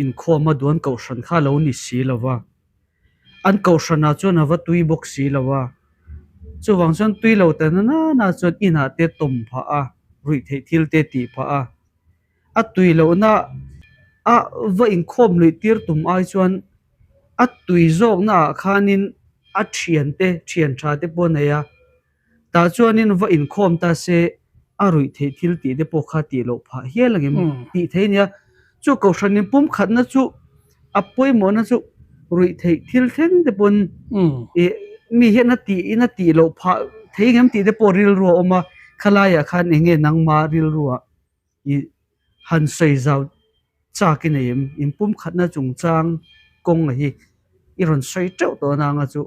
inkhawm a duan kohhran kha a lo ni si lo va, an kohhranah chuan a va tui bawk si lo a, chuvang chuan tui lo ta na na chuan inah te tawm phah a, ruih theih thil te tih phah a. A tui lohna a va inkhawm luih tir tum ai chuan a tui zawkna ah khanin a thiante thian tha te pawh a nei a, tah chuanin va inkhawm ta se. a ruih theih thil tih te pawh kha tih loh phah hial ang em tih thei a nia. Chu kohhran in pumkhatna chu a pawimawhna chu ruih theih thil thleng te pawn ih mi hian a tih in a tih loh phah thei ang em tih te pawh rilru a awm a, khalaiah khan eng nge nangma rilrua ih han sawi zau chak i nei em? In pumkhatna chungchang kawng a hi i rawn sawi teuh tawh nanga chu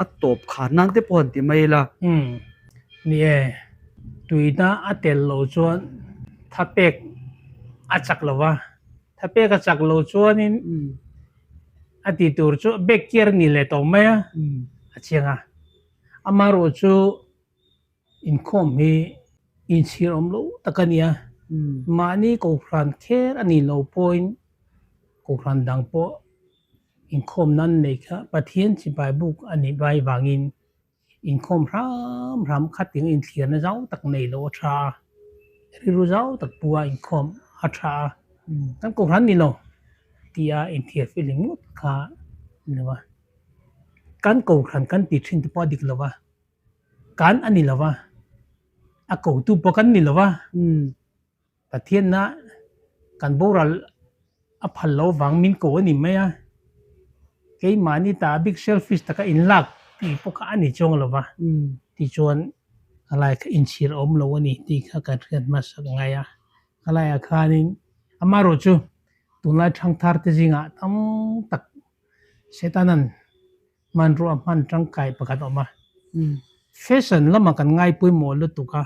a tawp khan nan te pawh han ti mai ila. Umm ni e, tuina a tel lo chuan thapek a chak lo va, thapek a chak lo chuanin a ti tur chu bek kiar ni leh tawh mai a, a chiang a. Amaherawh chu Inkhawm hi inchhir awm lo tak a nia. Mahni Kohhran kher a nih loh pawhin Kohhran dang pawh inkhawm nan nei kha Pathian chibai buk a nih vai vangin inkhawm hram hram khatin inthlirna zau tak nei loh a tha a, rilru zau tak pua inkhawm a tha a, kan Kohhran ni lo tia inthiar feeling ngawt kha ni lo a, kan Kohhran kan ti thin te pawh a dik lo va. Kan a ni lo va, a kotu pawh kan ni lo va, Pathianna kan boral a phal lo vang min ko a ni mai a, keimahni ta bik selfish taka inlak tih pawh kha a ni chuang lo va, tichuan khalai kha inchhir a awm lo a ni tih kha kan hriat hmasak ngai a, khalaiah khanin amaherawh chu tunlai thangthar te zingah tam tak Setanan Hmanrua hman tangkai pakhat a awm a, fashion lamah kan ngai pawimawh lutuk a,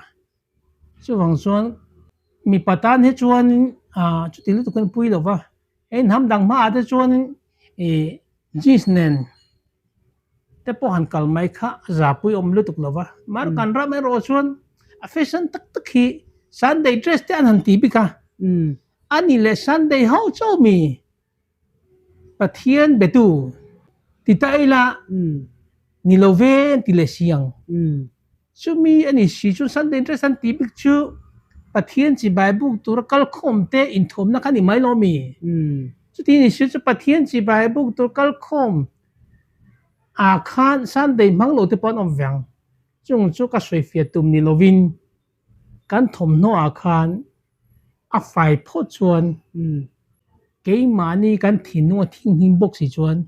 chuvang chuan mipa tan hi chuanin ah chuti lutuk in pui lo va, hei hnam dang hmaah te chuanin ih jeans nen te pawh han kal mai kha a za pui awm lutuk lo va, mahse kan ram erawh chuan a fashion tak tak hi Sunday dress te an han ti bik a, a ni leh Sunday ho chauh mi. Pathian betu ti ta ila ni lo ve an ti leh si ang. Chumi a ni si chu Sunday dress an tih bik chu Pathian chibai buk tura kalkhawm te inthuamna kha a ni mai lo mi? Chuti ni si chu Pathian chibai buk tur kalkhawm ah khan Sunday hmang lo te pawh an awm ve ang. Chung chu ka sawifiah tum ni lovin Kan thawmhnaw ah khan a fai phawt chuan keimahni kan thinlung a thinghlim bawk si chuan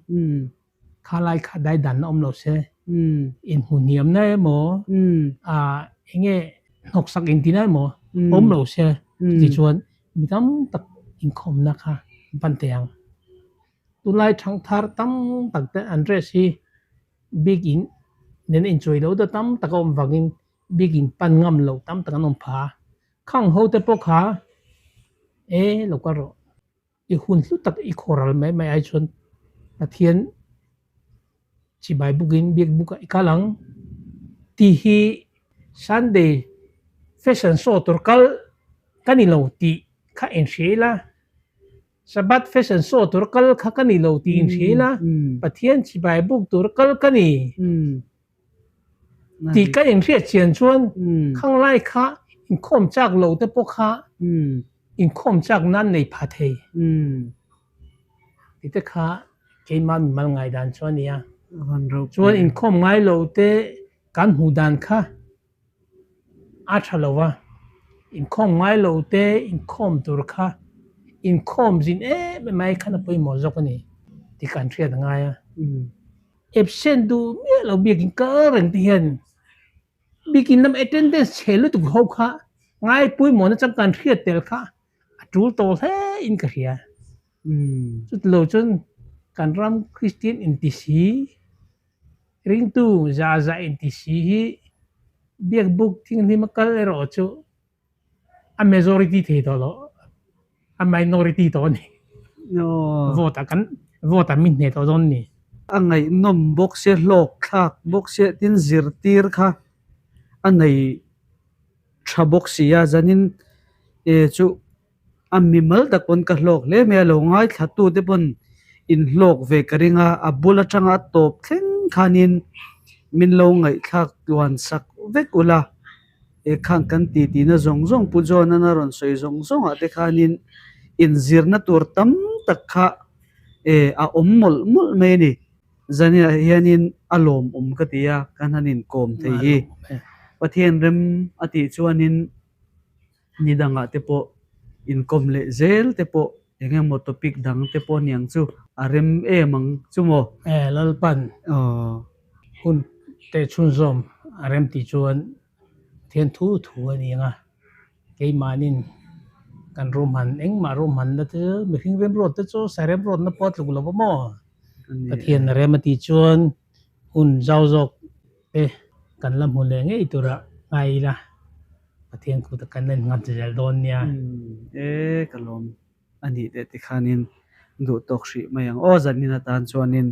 khalai kha daidanna awm lo se, inhmu hniamna emaw ah eng nge hnawksak intina emaw awm lo se tichuan mi tam tak inkhawmna kha an pan thei ang. Tunlai thangthar tam tak te an dress hi bik in nen a inchawih lo deuh tam tak a awm vangin Bik in pan ngam lo tam tak an awm pha a, khang ho te pawh kha e lo kal rawh, i hun hlu tak i khawral mai mai ai chuan Pathian chibai bukin biak bukah i kal ang tih hi Sunday fashion show tur kal ka ni lo tih kha inhria ila. Sabbath fashion show tur kal kha ka ni lo tih inhria ila, Pathian chibai buk tur kal ka ni tih ka inhriat chian chuan khanglai kha inkhawm chak lo te pawh kha inkhawm chak nan nei pha thei tih te kha keimah mimal ngaihdan chu a ni a. Chuan inkhawm ngai lo te kan hmuh dan kha A tha lo a, inkhawm ngai lo te inkhawm tur kha inkhawm zin em em ai khan a pawimawh zawk a ni tih kan hriat a ngai a. Absent duh miah lo biakin kal reng te hian biakin lam attendance chhe lutuk ho kha ngai pawimawh nachang kan hriat tel kha a tul tawh hle in ka hria. Chutilo chuan kan ram Kristian inti si Ringtu za za inti si hi biakbuk thinghlim a kal erawh chu a majority thei tawh lo, a minority tawh a ni. Vote a kan vote a mi hneh tawh dawn a ni. A ngaihnawm bawk sia, hlawk thlak bawk sia tin zirtir kha a nei tha bawk si a, zanin chu A mimal tak pawn ka hlawk hle mai a, lo ngaithla tu te pawn in hlawk ve ka ring a, a bul atanga a tawp thleng khanin min lo ngaihthlak tluan sak vek ula, he khang kan ti tihna zawng zawng Pu John-an a rawn sawi zawng zawngah te khanin inzirna tur tam tak kha eh a awm mawlh mawlh mai a ni. Zaniah hianin a lawmawm ka ti a, kan han inkawm thei hi. Pathian rem a tih chuanin. Ni dangah te pawh inkawm leh zel te pawh eng emaw topic dang te pawh aniang chu a rem em ang chu maw? E Lalpan hun te chhunzawm a rem tih chuan Pathian thu thu a ni ang a, keimahnin kan ruahman engmah ruahmanna te chu mihring remruat te chu sai remruatna pawh a tluk lo va maw? Pathian a rem a tih chuan hun zau zawk te kan la hmu leh ngei tura ngai ila Pathian kut a kan en nghat zel dawn nia. E ka lawm a nih leh tikhanin duh tawk hrih mai ang aw zanin atan chuanin.